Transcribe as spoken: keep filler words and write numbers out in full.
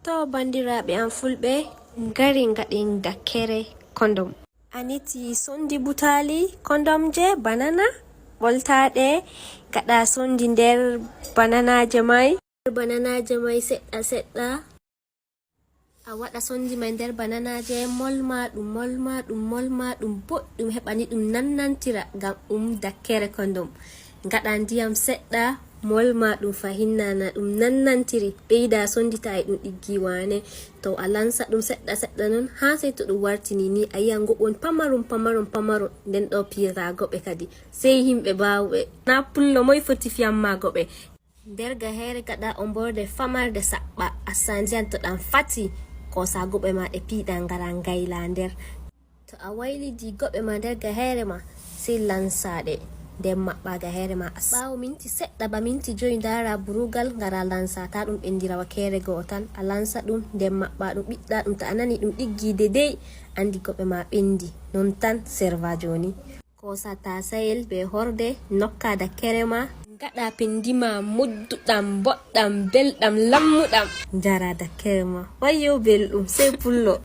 To, banndiraaɓe am fulɓe, ngari ngaɗen dakkere kondom. A niti sonndi butaali kondomje banana ɓoltaaɗe, ngaɗa sonndi nder bananaaje may. Bananaaje may seɗɗa seɗɗa. A waɗa sonndi may nder bananaaje, molma ɗum, molma ɗum, molma ɗum boɗɗum, heɓa ni ɗum nannantira, ngam ɗum dakkere kondom. Ngaɗa ndiyam seɗɗa, molma ɗum fahin nana ɗum nannantiri. Ɓeyda sonndita e ɗum ɗiggi waane. To a lansa ɗum seɗɗa seɗɗa non, haa sey to ɗum wartini ni, a yi'an ngo'on pamaron, pamaron, pamaron. Nden ɗo piyata goɓe kadi. Sey himɓe baawɓe. Na pullo moy foti fiyan ma goɓe. Nder gaheere gaɗa omborɗe famarde saɓɓa, a sanjan to ɗam fati, koosa goɓe ma ɗe piiɗa ngara ngayla nder. To a waylidi goɓe ma nder gaheere ma, sey lansa ɗe, nden maɓɓa gaheere ma. Ɓaawo minti seɗɗa, ba minti joyi, ndaara burugal, ngara lansa, ta ɗum ɓendira wakeere goo tan. A lansa ɗum, nden maɓɓa ɗum, ɓiɗɗa ɗum. To a nani ɗum ɗiggi dedey, anndi goɓe ma ɓendi. Non tan serva jooni. Koosa taasayel bee horde, nokka dakkere ma. Ngaɗa pindi ma mudduɗam, boɗɗam, belɗam, lammuɗam. Njara dakkere ma. Wayyo belɗum, sey pullo.